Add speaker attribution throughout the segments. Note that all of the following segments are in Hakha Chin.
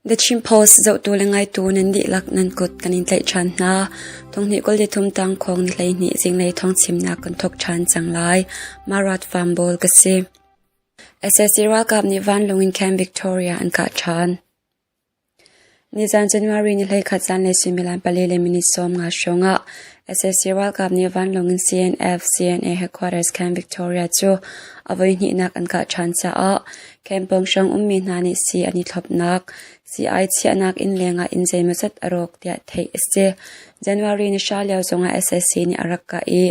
Speaker 1: The Chin Post zohtu le ngaitu nan dihlak nan kut kan in tlaih ṭhan hna. Thonghnih 23 tangkhawng ni 12 zinglei thawngchimnak kan thawk ṭhan cang lai. Marat Farm Bawl ka si. SAC ralkap nih vanlawng in Camp Victoria an kah ṭhan. Nizan January ni 11 zanlei suimilam 4 le minute 15 hrawng ah sac ralkap nih vanlawng in CNF CNA headquarters Camp Victoria cu a voihnihnak an kah ṭhan caah camp pawng hrawng ummi hna nih sii an i thlopnak, sii-ai chiahnak inn lengah inn zeimawzat a rawk tiah theih a si. January ni hra lio zongah sac nih a rak kah i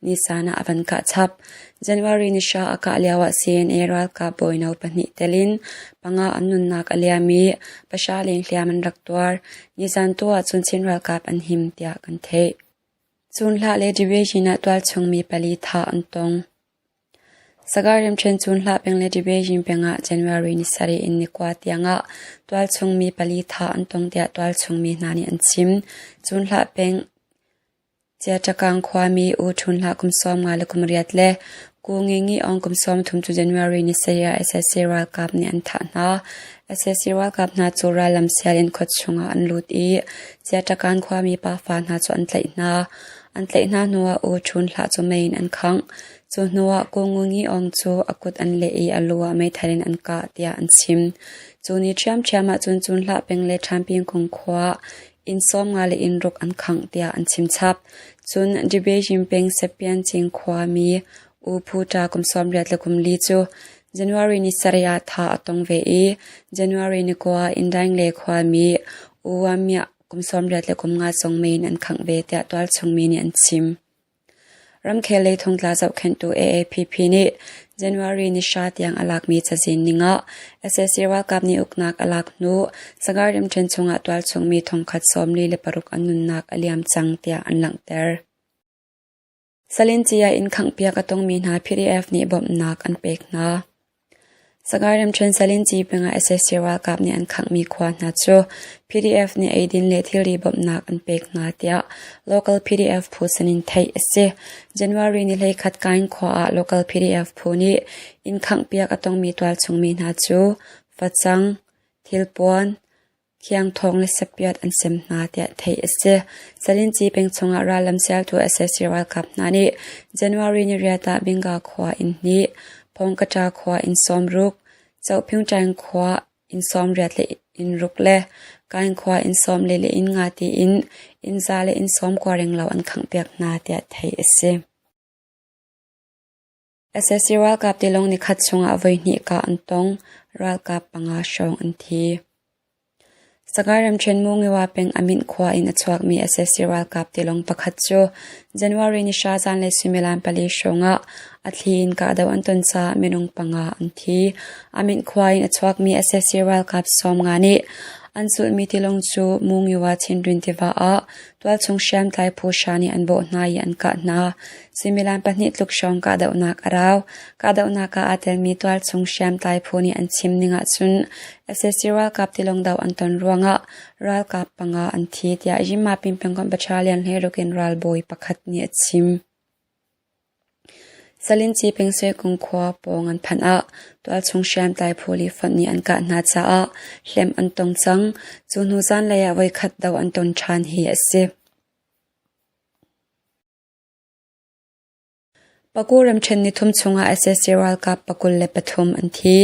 Speaker 1: nizan ah a van kah chap. January ni hra a kah lioah CNA ralkap bawino pahnih tel in panga an nunnak a liam i pahra leng hliam an rak tuar. Nizan tu ahcun Chin ralkap an him tiah kan theih. Cun hlah le Division ah tualchung mi pali thah an tong. Sagar ramṭhen cun hlah peng le Division peng ah January ni sarih in ni kua tiangah tualchung mi pali thah an tong tiah tualchung mi hna nih an chim. Cun hlah peng Ciaṭakang khuami U Ṭhun Hlah kum 50 le kum riat le Ku Ngi Ngi Aung kum 30 cu January ni sarih ah sac ralkap nih an thah hna. Sac ralkap hna cu rallam sial in khuachung ah an lut i Ciaṭakan khuami pafa hna cu an tlaih hna. An tlaih hna hnuah U Ṭhun Hlah cu mei in an khangh. Cu hnuah Ku Ngu Ngi Aung cu a kut an leh i a lu ah meithal in an kah tiah an chim. Cu ni ṭhiamṭhiam ah cun Cun Hlah peng le Ṭhanpingkung khua inn 50 le inn ruk an khangh tiah an chimchap. Cun Debejing peng Sepian Cing khuami U Phu Ta kum 84 cu January ni sarih ah tha a tong ve i January ni kua Indaing le khuami U Wa Mya kum 85 zong mei in an khangh ve tiah tualchung mi nih an chim. Ramkhel lei thongtla zohkhenhtu AAPP nih January ni hra tiang a lakmi cazin ning ah sac ralkap nih uknak a lak hnu Sagar ramṭhen chungah tualchung mi thongkhat 46 an nunnak a liam cang tiah an langhter. Salinci ah inn khanghpiak a tongmi hna PDF nih bawmhnak an pek hna. Sagaing ramṭhen Salinci peng ah sac ralkap nih an khanghmi khua hna cu PDF nih eidin le thilri bawmhnak an pek hna tiah local PDF phu sinin theih a si. January ni 11 Kain khua ah local PDF phu nih inn khanghpiak a tongmi tualchung mi hna cu facang, thilpuan, Khiangthawng le sapiat an sem hna tiah theih a si. Salinci peng chungah rallam sialtu sac ralkap hna nih January ni riat ah Binga khua inn hnih, Phongkaṭa khua inn 60, Cohpyungṭaing khua inn 80 le inn ruk le Kaing khua inn 44 le inn nga tiin inn za le inn 90 renglo an khanghpiak hna tiah theih a si. Sac ralkap tilawng nikhat chungah voihnih kah an tong. Ralkap panga hrawng an thi. Sagaing ramṭhen Mungiwa peng Amint khua in a chuakmi sac ralkap tilawng pakhat cu January ni hra zanlei suimilam pali hrawngah a thli in kahdoh an ton caah minung panga an thi. Amint khua in a chuakmi sac ralkap 50 nih an zulhmi tilawng cu Mungiwa Chindwin tiva ah Tualchung hriamtlai phu hra nih an bawh hna i an kah hna. Suimilam pahnih tluk hrawng kahdohnak a rau. Kahdohnak ah aa telmi tualchung hriamtlai phu nih an chim ning ahcun sac ralkap tilawng do an ton ruangah ralkap panga an thi tiah Yinmapin pengkomh battalion hleiruk in ralbawi pakhat nih a chim. Salinci pengsuikung khua pawng an phanh ah tualchung hriamtlai phu lifonh nih an kah hna caah hliamh an tong cang. Cu hnu zanlei ah voikhat do an ton ṭhan hi a si. Paku ramṭhen nithum chungah sac ralkap 23 an thi.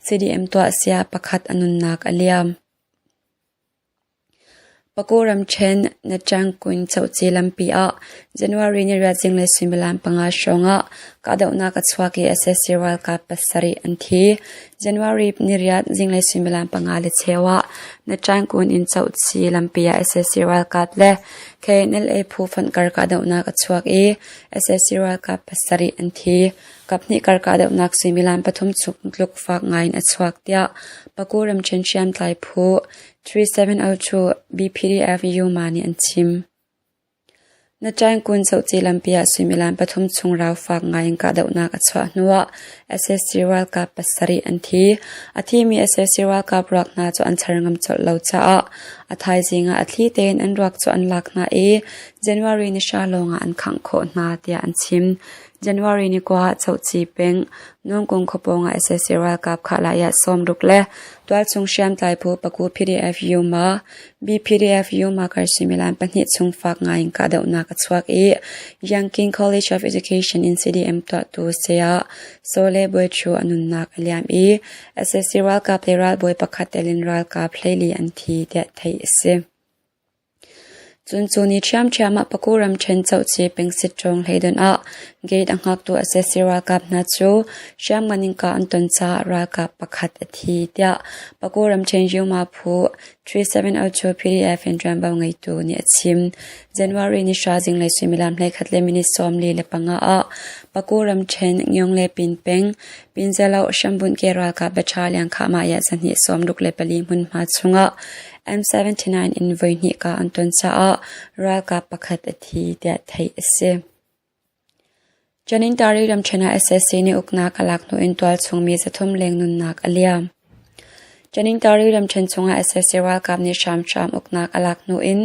Speaker 1: CDM tuahsia pakhat a nunnak a liam. Paku ramṭhen Natchangkun coci lampi ah January ni riat zinglei suimilam panga hrawngah kahdohnak a chuak i sac ralkap pasarih an thi. January ni riat zinglei suimilam panga le cheu ah Natchangkun in coci lampi ah sac ralkap le KNLA phu fonh kar kahdohnak a chuak i sac ralkap pasarih an thi. Kaphnih kar kahdohnak suimilam pathum chung tluk fak ngai in a chuak tiah Paku ramṭhen hriamtlai phu 3702 BPDF Yuma nih an chim. Na Ṭaingkun zohci lampi ah suimilam pathum chung rau fak ngai in kahdohnak a chuah hnuah sac ralkap pasarih an thi. A thimi sac ralkap ruak hna cu an char ngam colh lo caah A thaizing ah a thli tein an ruak cu an lak hna i January ni hra lawngah an khangh khawh hna tiah an chim. January ni kua ah Chohci peng Nawngkung khuapawng ah sac ralkap khahlah 60 le tualchung hriamtlai phu Paku PDF Yuma, BPDF Yuma kar suimilam pahnih chung fak ngai in kahdohnak a chuak i Yanking College of Education in CDM tuahtu saya Sole Boichu a nunnak a liam i sac ralkap le ralbawi pakhat tel in ralkap 14 an thi tiah theih a si. Cun cu ni ṭhiamṭhiam ah Paku ramṭhen cohci pengsit ṭawng hleidon ah gate a hngaktu sac ralkap hna cu hriamngan in kah an ton caah ralkap pakhat a thi, tiah Paku ramṭhen Yuma phu 3702 PDF in ṭuanvo ngeitu nih a chim. January ni hra zinglei suimilam 11 le minute 45 ah Paku ramṭhen Ngyongle Pin peng Pinzelo hrambunh ke ralkap battalion Khahmah 264 hmunhma chungah M79 in voihnih kah an ton caah ralkap pakhat a thi tiah theih a si. Janintari ramṭhen ah sac nih uknak a lak hnu in tualchung mi 300 leng nunnak a liam. Janintari ramṭhen chungah sac ralkap nih hramhram uknak a lak hnu in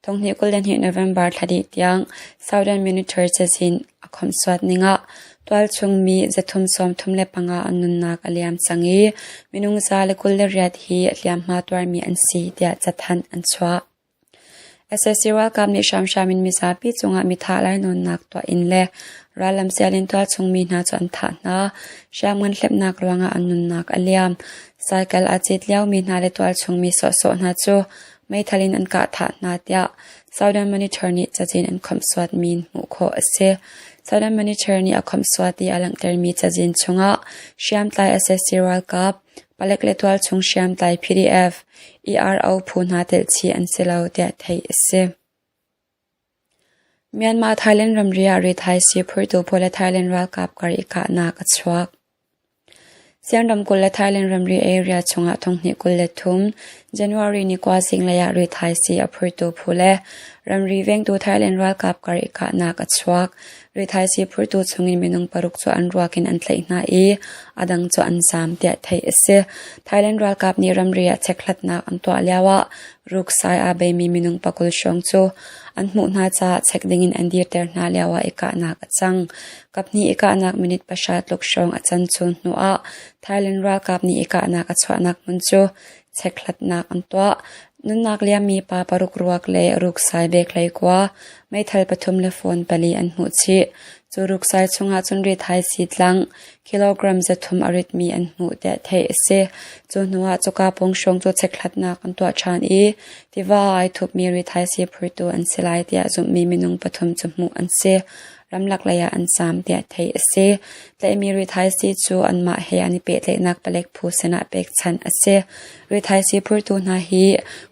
Speaker 1: 2022 November thla dih tiang Southern Monitor cazin a khawmhsuat ning ah Tualchung mi 335 an nunnak a liam cang i minung 128 hi hliamhma tuarmi an si tiah cathanh an chuah. Sac ralkap nih hramhram in mizapi cungah mithah lainawnnak tuah in le rallam sial in tualchung mi hna cu an thah hna. Hriamngan hlepnak ruangah an nunnak a liam. Cycle aa cit liomi hna le tualchung mi sawhsawh hna cu meithal in an kah thah hna tiah Southern Monitor nih cazin an khawmhsuatmi in hmuh khawh a si. Southern Monitor nih a khawmhsuat i a langhtermi cazin chungah hriamtlai sac ralkap, palek le tualchung hriamtlai PDF, ERO phu hna telhchih an si lo tiah theih a si. Myanmar-Thailand ramri ah rithaisii phurtu pawl le Thailand ralkap kar i kahnak a chuak. Sian ramkulh le Thailand ramri area chungah 2023 January ni kua zinglei ah rithaisii a phurtu phu le ramri vengtu Thailand ralkap kar i kahnak a chuak. Rithaisii phurtu chungin minung paruk cu an ruak in an tlaih hna i a dang cu an zaam tiah theih a si. Thailand ralkap nih ramri ah chekhlatnak an tuah lioah ruksai aa beimi minung pakul hrawng cu an hmuh hna caah check dingin an dirter hna lioah i kahnak a cang. Kaphnih i kahnak minute pahra tluk hrawng a can chung hnuah Thailand ralkap nih i kahnak a chuahnak hmun cu chekhlatnak an tuah. Nunnak liammi pa paruk ruak le ruksai bek hleikua, meithal pathum le phone pali an hmuh chih. Cu ruksai chungah cun rithaisii tlang kilogram 300 a ritmi an hmuh tiah theih a si. Cu hnuah cuka pawng hrawng cu chekhlatnak an tuah ṭhan i tiva ah ai thupmi rithaisii phurtu an si lai tiah zumhmi minung pathum cu hmuh an si. Ramlak lei ah an zaam tiah theih a si. Tlaihmi rithaisii cu anmah he an i pehtlaihnak palek phu sinah pekchanh a si. Rithaisii phurtu hna hi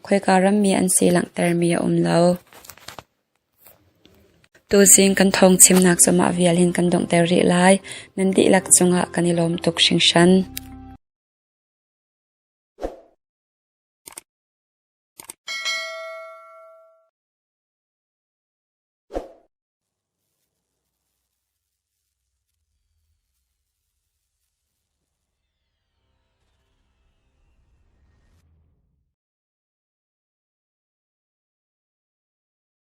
Speaker 1: khoika rammi an si langhtermi a um lo. Tuzing kan thawngchimnak cu mah vial hin kan donghter rih lai. Nan dihlak cungah kan i lawm tuk hringhran.